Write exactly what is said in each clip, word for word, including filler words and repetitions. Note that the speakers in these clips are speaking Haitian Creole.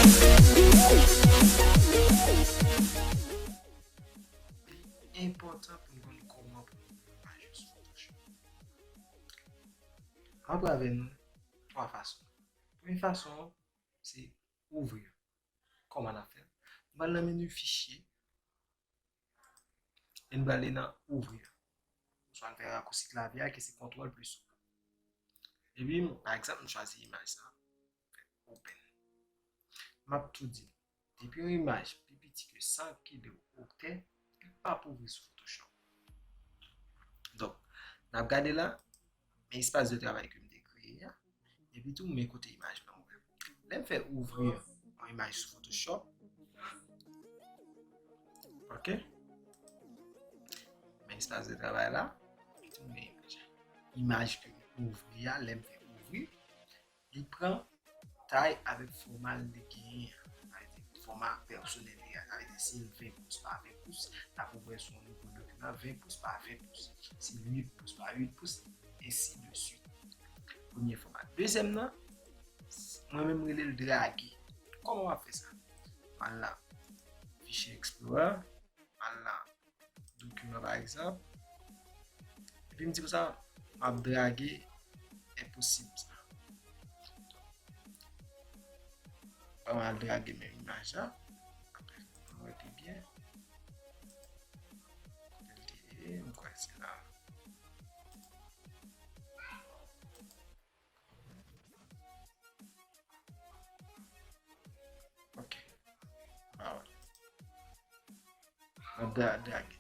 Li enpòtan pou n konn kòman pou n imaj yo sou Photoshop. M ap pale avè nou twa fason. Premye fason an, se ouvri. Kòman n ap fè l? Nou pral nan meni fichye e n prale nan ouvri. Oswa n fè rakousi klavye a ki se kontwòl plis ou. Epi, pa egzanp, m chwazi imaj sa. Open. M ap tou di, depi yon imaj pi piti ke san kile oktè, li p ap ouvri sou Photoshop. Donk, n ap gade la, men espas de travay ke m te kreye a, epi tou men kote imaj mwen ouvè. Lè m fè ouvri yon imaj sou Photoshop, ok? Men espas de travay la, epi tou men imaj. Imaj ke m ouvri a, lè m fè ouvri, li pran tay avèk fòma li genyen an. Sa vle di, fòma pèsonèl li a. Sa vle di, si l ven pous pa ven pous, n ap ouvè sou yon nouvo dokiman, ven pous pa ven pous. Si l uit pous pa uit pous, ensi de suit. Premye fòma. Dezyèm nan, mwen menm m rele l drage. Kòman w ap fè sa? M al nan Fichier Explorer, m al nan dokiman pa egzanp. Epi m di konsa, m ap drage enposib sa. Bon, m al drage menm imaj la. Apre, m wè pi byen. Kote l te ye, m kwè se la. Ok. Ba wè. Mwen dra-, drage.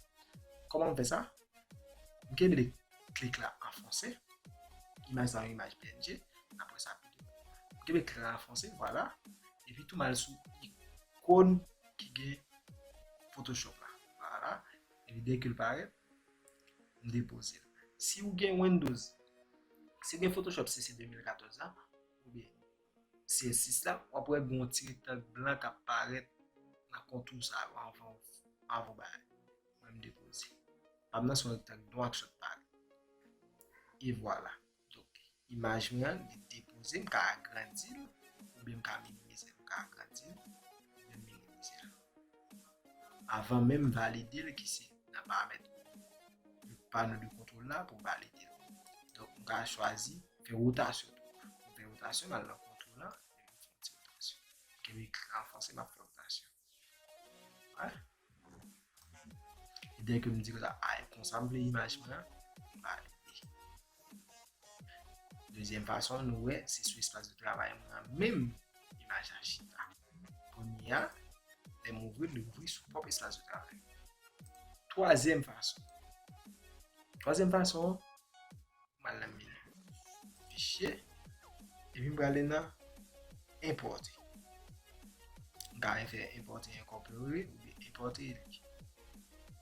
Kòman m fè sa? M kenbe klik la anfonse. Imaj sa yon imaj P N G. Apre sa, m kenbe klik la anfonse, vwala. Epi tou m al sou ikòn ki gen Photoshop la. Vwala. Epi dèke l parèt, m depoze l. Si w gen Windows, si w gen Photoshop C C de mil katòz la, oubyen C S sis la, w ap wè gen yon ti rektang blan k ap parèt nan kontou sa yo anvan, anvan w bay. Mwen m depoze. Pa m nan se yon rektang nwa k sot parèt. E vwala. Donk, imaj mwen an, li depoze, m ka agrandi l, oubyen m ka minimize l, m ka agrandi l, oubyen m minimize l. Avan menm valide l, ki se nan paramèt pano de kontwòl la pou valide l. Donk, m ka chwazi fè wotasyon tou. M fè wotasyon, m al nan kontwòl la, epi m fè yon ti wotasyon. Kenbe klik anfonse, m ap fè wotasyon. Wè. E dèke m di konsa, a, e konsa m vle imaj mwen an, m valide. Dezyèm fason, nou wè, se sou espas de travay mwen an menm, imaj la chita. Kounye a, lè m ouvri l, li ouvri sou pwòp espas de travay. Twazyèm fason. Twazyèm fason, m al nan meni fichye, epi m prale nan enpòte. M ka fè enpòte enkòpore oubyen enpòte li.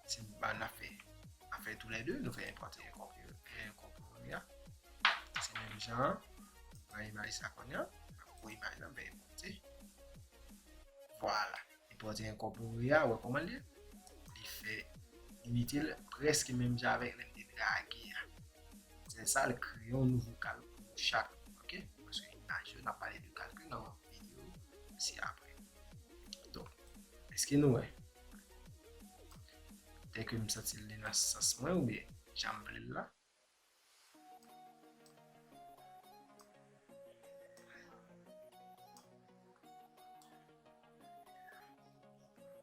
Si n ap fè, n ap fè toulède, nou fè enpòte enkòpore, enkòpore a. Se menm jan an, pran imaj sa kounye a, n ap pran imaj la, m fè enpòte. Vwala. Enpòte enkòpore a, wè kòman l ye? Li fè, li mete l prèske menm jan avèk lè m te drage a. Se sa, l kreye yon nouvo kalk pou chak, ok? Paske imaj yo, n ap pale de kalk yo nan yon videyo, se apre. Donk, èske nou wè? Dèke m santi l nan sans mwen oubyen jan m vle l la,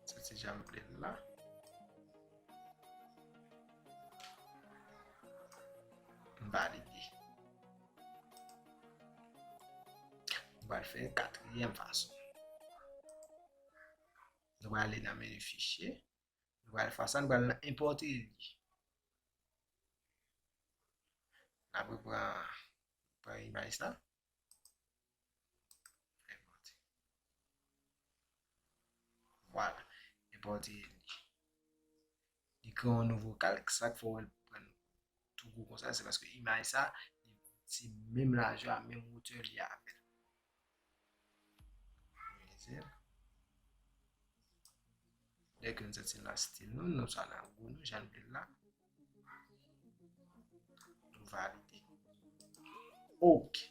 Sa se jan m vle l la. M valide. Nou pral fè katriyèm fason. Nou pral ale nan meni fichye. Nou pral fè sa, nou pral nan enpòte li. N ap repran, pran imaj sa. Enpòte. Vwala. Enpòte li. Li kreye yon nouvo kalk, sa k fè w wè l pran tou gwo konsa, se paske imaj sa, se menm lajè a, menm wotè li avè l. Minimize l. Dèke n santi l nan stil nou, nou sa nan gou nou, jan n vle l la. Nou valide. Ok.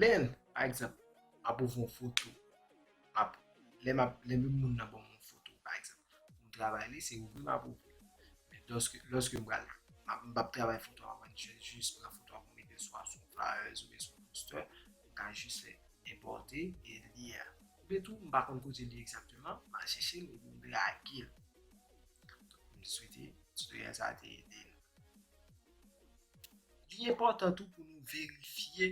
Lè n Pa egzanp, m ap ouvri yon foto. M ap, lè m ap, lè menm moun nan ban m yon foto, pa egzanp, pou m travay li, se ouvri m ap ouvri. Men lòske, lòske m pral, m ap, m p ap travay foto a, mwen jis, jis pran foto a pou m mete l swa sou flyers oubyen sou poster, m ka jis fè enpòte e li a. Oubyen tou, m pa konn kote li egzakteman, m al chèche l epi m drage l. M swete tutorial sa a te ede nou. Li enpòtan tou pou nou verifye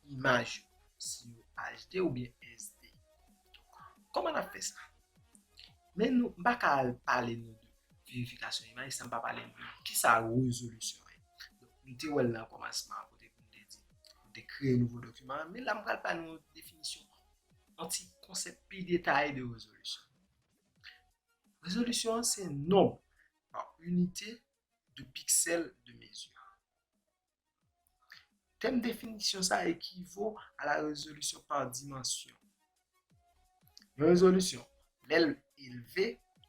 imaj yo, si yo H D oubyen S D. Kòman n ap fè sa? Men nou, m pa ka al pale nou de verifikasyon imaj san m pa pale nou de kisa rezolisyon ye. Donk, nou te wè l nan kòmansman an kote nou te di nou te kreye nouvo dokiman an, men la m pral ba nou yon definisyon, yon ti konsèp pi detaye de rezolisyon. Rezolisyon an se nonb pa inite de piksèl de mezi. Tèm definisyon sa ekivo a la rezolisyon pa dimansyon. Yon rezolisyon, lè l elve,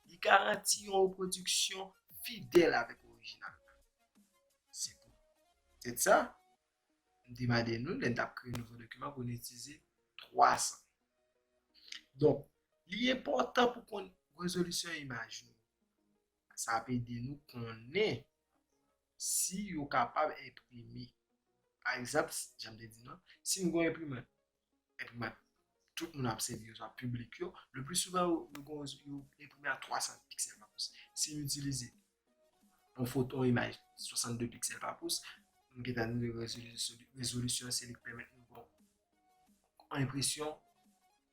li garanti yon repwodiksyon fidèl avèk orijinal la. Se poutèt sa, m te mande nou, lè n t ap kreye nouvo dokiman, pou n itilize twa san. Donk, li enpòtan pou konn rezolisyon imaj nou. Sa ap ede nou konnen si yo kapab enprime. Pa egzanp, jan m te di nou an, si nou gen yon enprimant, enprimant tout moun ap sèvi yo, swa piblik yo, le pli souvan yo, yo, yo enprime a twa san piksèl pa pous. Si nou itilize yon foto, yon imaj swasannde piksèl pa pous, nou gentan di rezolisyon, rezolisyon se li ki pèmèt nou gen yon enpresyon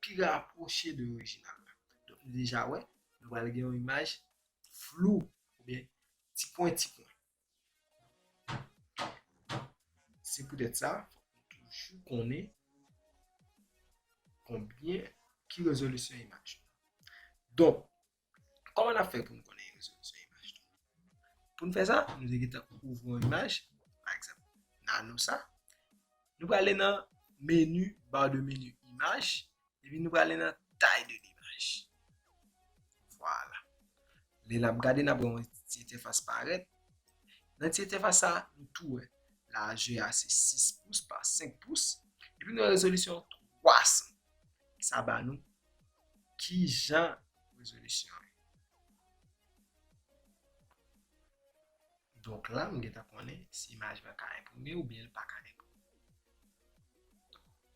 pi rapwoche de orijinal la. Donk, nou deja wè, nou pral gen yon imaj flou oubyen ti pwen, ti pwen. Se poutèt sa, fòk nou toujou konnen konbyen, ki rezolisyon imaj nou. Donk, kòman n ap fè pou nou konnen rezolisyon imaj nou? Pou n fè sa, nou te gentan ouvri yon imaj, pa egzanp, nan nou sa. Nou prale nan meni, ba de meni imaj, epi nou prale nan taille de l'image. Vwala. Lè n ap gade, n ap wè yon ti entèfas parèt. Nan ti entèfas sa, nou tou wè lajè a se sis pous pa senk pous. Epi nou wè rezolisyon twa san. Sa ba nou ki jan rezolisyon an ye. Donk la, m gentan konnen si imaj mwen ka enprime oubyen l pa ka enprime.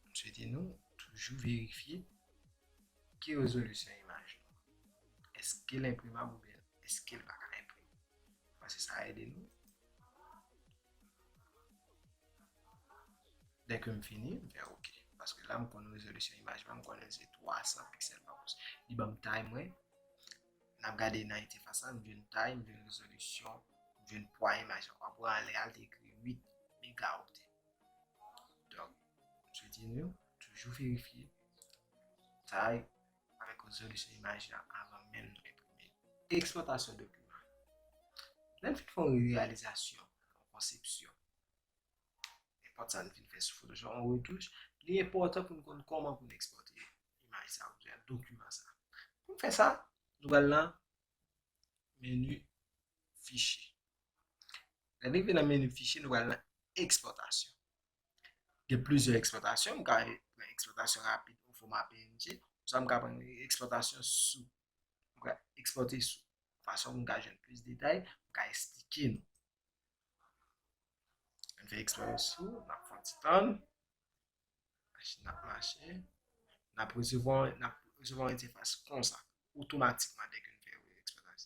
M swete nou toujou verifye ki rezolisyon imaj nou. Èske l enprimab oubyen èske l pa ka enprime? Paske sa ede nou. Dèke m fini, m fè oke. Paske la, m konn rezolisyon imaj mwen, m konnen se twa san piksèl pa pous. Li ban m tay mwen. N ap gade nan entèfas la, m jwenn tay, m jwenn rezolisyon, m jwenn pwa imaj la. W ap wè anlè a, l te ekri uit megaoktet. Donk, m swete nou toujou verifye tay avèk rezolisyon imaj la anvan menm nou enprime. Ekspòtasyon dokiman. Lè n fin fè yon reyalizasyon, yon konsepsyon, nenpòt sa n fin fè sou Photoshop, yon retouch, li enpòtan pou n konn kòman pou n ekspòte imaj sa, oubyen dokiman sa. Pou n fè sa, nou pral nan meni fichye. Lè n rive nan meni fichye, nou pral nan ekspòtasyon. Gen plizyè ekspòtasyon, m ka pran ekspòtasyon rapid o fòma P N G, oswa m ka pran ekspòtasyon sou, m ka ekspòte sou. Fason pou m ka jwenn plis detay, m ka esplike nou. N fè eksperyans sou, n ap fè yon ti tann. Machin ap mache. N ap resevwa, n ap resevwa yon entèfas konsa, otomatikman, dèke n fè eksperyans.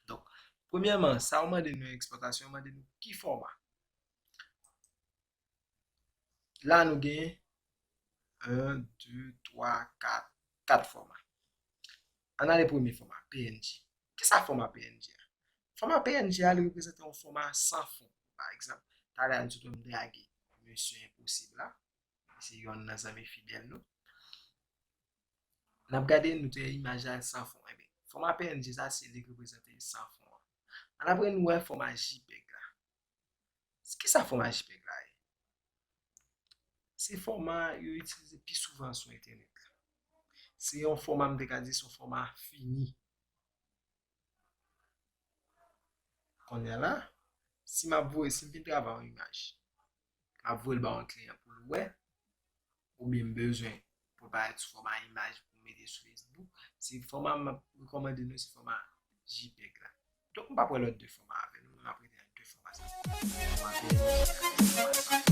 Donk, premyèman, sa yo mande nou nan ekspòtasyon, yo mande nou ki fòma. La, nou gen yon, de, twa, kat, kat fòma. Ann ale premye fòma, P N G. Kisa fòma P N G a? Fòma P N G a, li reprezante yon fòma san fon. Pa egzanp, talè a nou sot wè m drage Misyon Enposib la. Se yonn nan zanmi fidèl nou. N ap gade, nou te imaj la san fon. Ebyen, fòma P N G sa, se li k reprezante san fon an. Ann apre nou wè fòma JPEG la. Kisa fòma JPEG la ye? Se fòma yo itilize pi souvan sou entènèt la. Se yon fòma, m te ka di, se yon fòma fini. Kounye a la, si m ap voye, si m fin travay yon imaj, m ap voye l ba yon kliyan pou l wè, oubyen m bezwen pou l parèt sou fòma imaj pou m mete sou Facebook, se fòma m ap rekòmande nou, se fòma JPEG la. Donk, m p ap wè lòt de fòma avè nou, men m ap rete ak de fòma sa. Fòma P N G ak fòma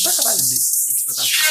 M pa ka pale de eksplwatasyon.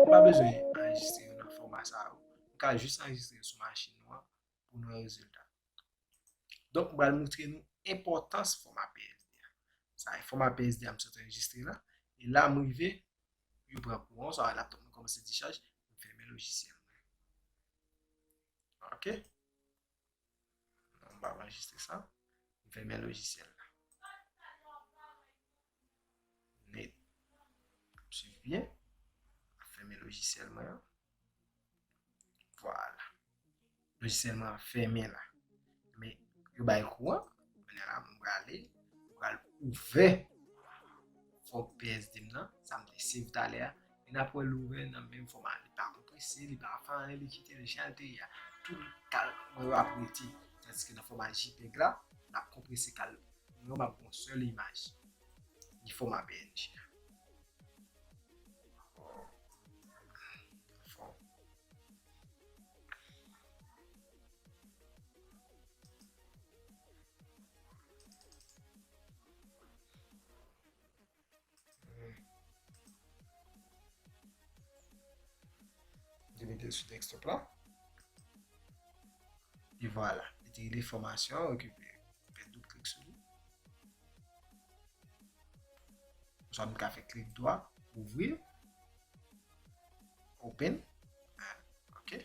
Ou pa bezwen anrejistre yo nan fòma sa yo. Ou ka jis anrejistre yo sou machin ou an pou nou wè rezilta. Donk, m pral montre nou enpòtans fòma P S D a. Sa e fòma P S D a m sot anrejistre la. E la, m rive, yo pran kouran, sa laptop mwen kòmanse dechaj, m fèmen lojisyèl mwen. Ok? Non, m pa anrejistre sa. M fèmen lojisyèl la. Nèt. Swiv byen. Fèmen lojisyèl mwen an. Vwala. Lojisyèl mwen an fèmen la. Men, yo bay kouran. Kounye a la, m prale, m pral ouvè fòm P S D m nan, sa m te save talè a. Men n ap wè l ouvè nan menm fòma. Li pa konprese, li pa fè anyen, li kite l jan l te ye a. Tout kal mwen yo ap rete. Tandiske nan fòma JPEG la, l ap konprese kal mwen yo, m ap gen yon sèl imaj. Li fòma P N G. Fò. Li mete l sou desktop la. E vwala. Li te rele fòmasyon, okipe. Fè doub klik sou li. Oswa nou ka fè klik dwat, ouvri, open. Ah, ok.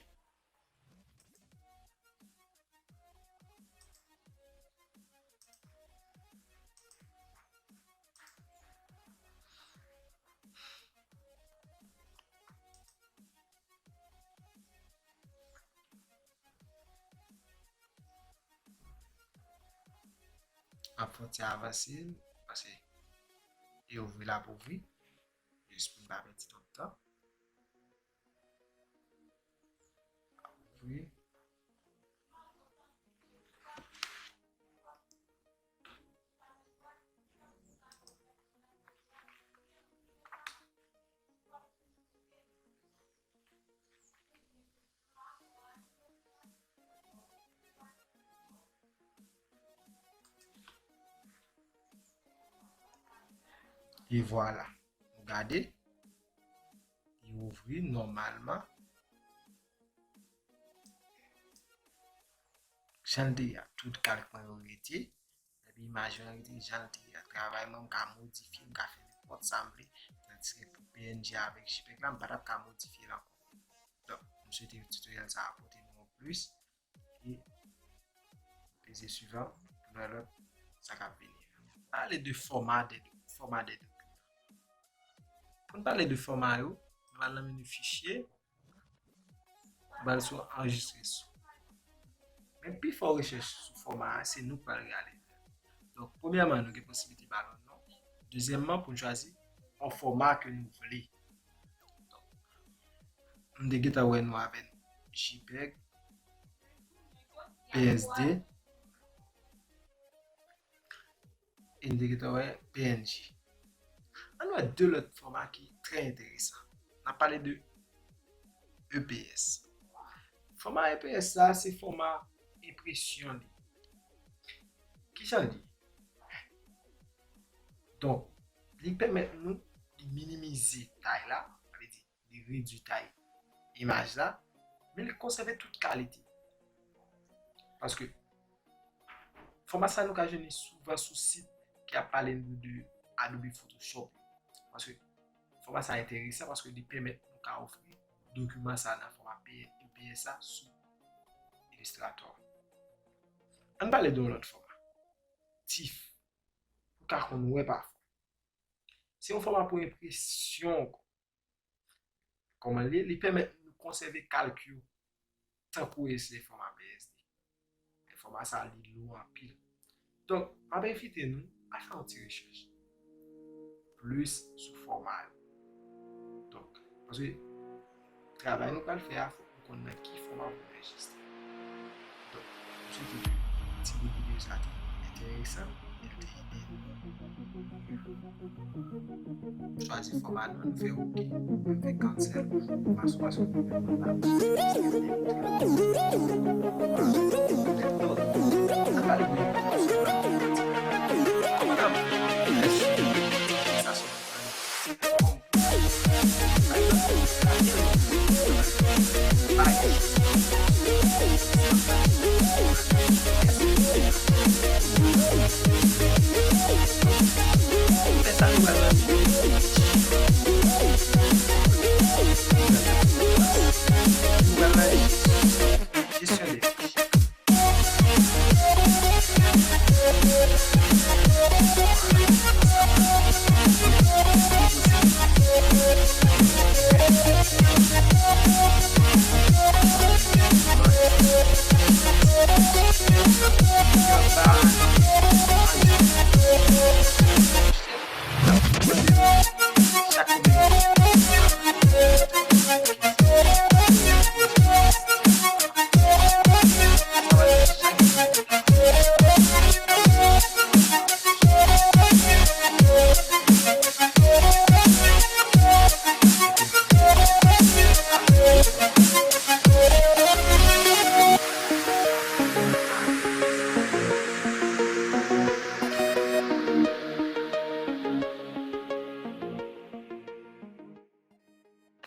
Ap fè yon ti avanse l, pase e ouvri l ap ouvri. Jis pou n pa pèdi twòp tan. Ap ouvri. E vwala. Nou gade. Wi, nòmalman, jan l te ye a, tout kalk mwen yo rete. Epi imaj yo rete jan l te ye a. Travay mwen, m ka modifye, m ka fè nenpòt sa m vle. Tandiske pou P N G avèk JPEG la, m pa t ap ka modifye l ankò. Donk, m swete tutorial sa a pote nou yon plis. E peze suivant pou nou wè lòt sa k ap vini. Pale de fòma de, fòma de dokiman. Pou n pale de fòma yo, nou al nan meni fichye, nou al sou anrejistre sou. Men pifò rechèch sou fòma a, se nou k pral realize. Donk, premyèman, nou gen posiblite ba lòt non. Dezyèmman, pou n chwazi yon fòma ke nou vle. Donk, m te gentan wè nou avè JPEG, P S D, e n te gentan wè P N G. Ann wè de lòt fòma ki trè enteresan. N ap pale de E P S. Fòma E P S la, se fòma enpresyon li. Kijan li ye? Donk, li pèmèt nou de minimize tay la, sa vle di, li redui tay imaj la, men li konsève tout kalite. Paske fòma sa nou ka jwenn li souvan sou sit ki ap pale nou de Adobe Photoshop. Paske fòma sa enteresan paske li pèmèt nou ka ofri dokiman sa nan fòma P N G sa sou Illustrator. Ann pale de yon lòt fòma. TIFF. Ou ka konn wè pafwa. Se yon fòma pou enpresyon ankò. Kòman li ye? Li pèmèt nou konsève kalk yo tankou e se fòma P S D. Men fòma sa a, li lou anpil. Donk, m ap envite nou a fè yon ti rechèch plis sou fòma yo. Donk, paske travay nou pral fè a, fòk nou konn nan ki fòma pou nou anrejistre. Donk, m swete ke ti bout videyo sa a te enteresan, e l te ede nou. Chwazi fòma nou, nou fè oke, nou fè cancel, fòma sou, paske nou fè fòma. Donk, sa pral ede nou. Sa se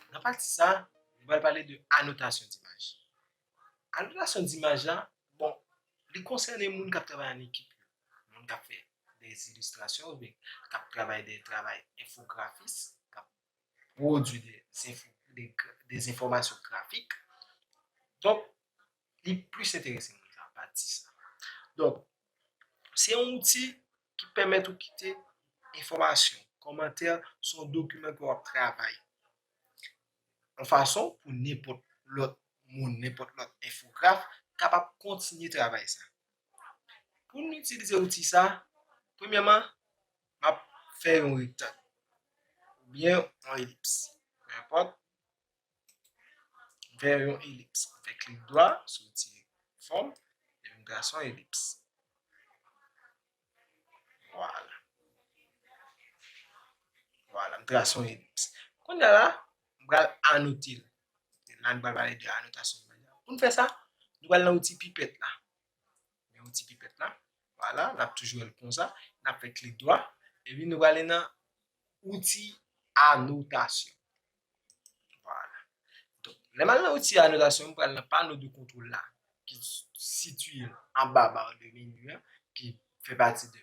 Nan pati sa, nou pral pale de anotasyon dimaj. Anotasyon dimaj la, bon, li konsène moun k ap travay an ekip yo, moun k ap fè de ilistrasyon oubyen k ap travay de travay enfografis, k ap pwodui de zenfo-, de, de zenfòmasyon grafik. Donk, li plis enterese moun sa, pati sa. Donk, se yon outi ki pèmèt ou kite enfòmasyon, kòmantè sou yon dokiman ke w ap travay. Yon fason pou nenpòt lòt moun, nenpòt lòt enfograf kapab kontinye travay sa. Pou n itilize outi sa, premyèman, m ap fè yon rektang oubyen yon elips. Nenpòt, m fè yon elips. M fè klik dwa sou ti fòm, epi m trase yon elips. Vwala. Vwala, m trase yon elips. Kounye a la, m pral anote l. La, nou pral pale de anotasyon. Pou n fè sa, nou pral nan outi pipèt la. Men outi pipèt la. Vwala, n ap toujou wè l konsa. N ap fè klik dwa. Epi nou prale nan outi anotasyon. Vwala. Lè m al nan outil anotasyon, m pral nan pano de kontwòl la, ki sitiye anba ba de meni an, ki fè pati de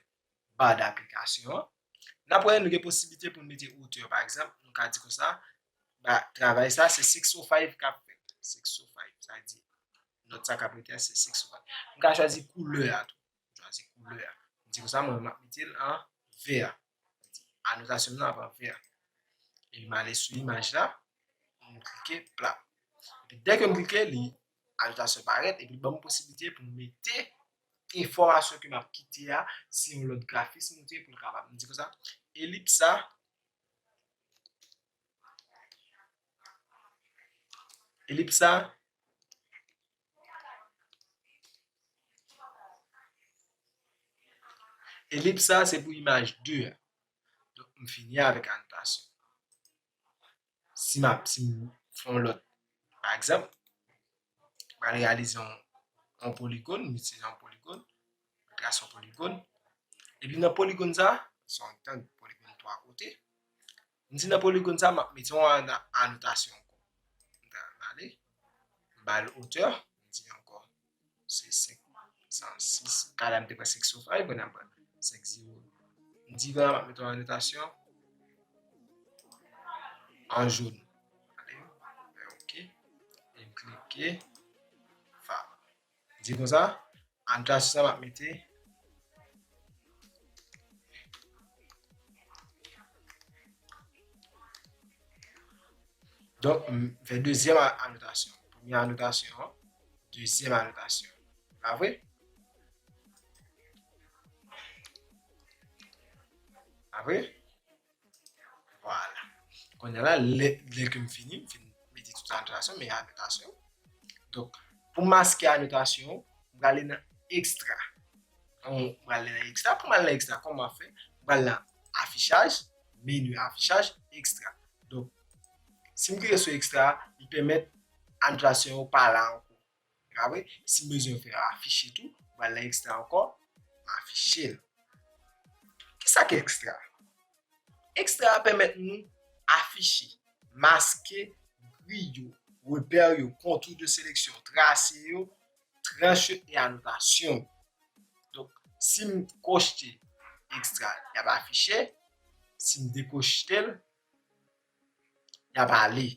ba d'application an. N ap wè nou gen posiblite pou n mete otè. Pa egzanp, nou ka di konsa, ba, travay sa, se six oh five k ap fèt. Six oh five, sa di, nòt sa k ap rete a, se six oh five. M ka chwazi koulè a tou. M chwazi koulè a. M di konsa, mwen, m ap mete l an vè. Anotasyon m nan ap an vè. E m ale sou imaj la, m klike plap. Epi dèke m klike, li, anotasyon parèt, epi li ban m posiblite pou m mete enfòmasyon ke m ap kite a, se yon lòt grafis m te pou l kapab. M di konsa, elips sa, elips sa, elips sa, se pou imaj de a. Donk, m fini avèk anotasyon. Si m ap, si m fè yon lòt, pa egzanp, m pral reyalize yon, yon poligòn, m itilize yon poligòn, m trase yon poligòn. Epi nan poligòn sa, se yon rektang, poligòn twa kote. M di nan poligòn sa, m ap mete yon an-, anotasyon ankò. M ta ale, m ba l otè, m di ankò, se senk san sis. Kala m te pran senk san sis, kounye a m pran senk zewo. M di la, m ap mete yon anotasyon an jòn. Ale, ok. E m klike fab. M di konsa, anotasyon sa m ap mete. Donk, m fè dezyèm a-, anotasyon. Premye anotasyon an, dezyèm anotasyon. Pa vre? Pa vre? Vwala. Kounye a la, lè, lè ke m fini, m fin mete tout anotasyon, men anotasyon. Donk, pou m maske anotasyon, m prale nan ekstra. Bon, m prale nan ekstra. Pou m al nan ekstra, kòman m ap fè? M pral nan afichaj, meni afichaj, ekstra. Donk, si m klike sou ekstra, li pèmèt anotasyon yo pa la ankò. Apre, si m bezwen fè afiche tou, m pral nan ekstra ankò, afiche l. Kisa ki ekstra? Ekstra a pèmèt nou afiche, maske, griyo, repè yo, kontou de seleksyon, trase yo, tranch yo e anotasyon yo. Donk, si m kochte ekstra, y ap afiche. Si m dekochte l, y ap ale.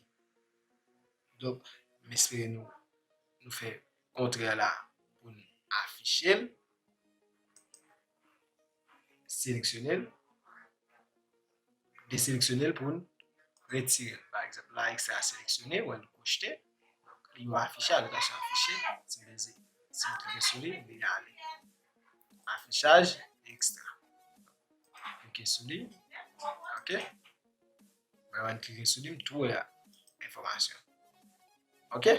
Donk, m espere nou, nou fè kontrè la pou n afiche l, seleksyone l, deseleksyone l pou n retire l. Pa egzanp, la, ekstra a seleksyone, wè l kochte, li yo afiche, anotasyon afiche, si m peze, si m klike sou li, li ale. Afichaj ekstra. Klike sou li. Ok. Mwen, mwen klike sou li, m tou wè enfòmasyon. Ok?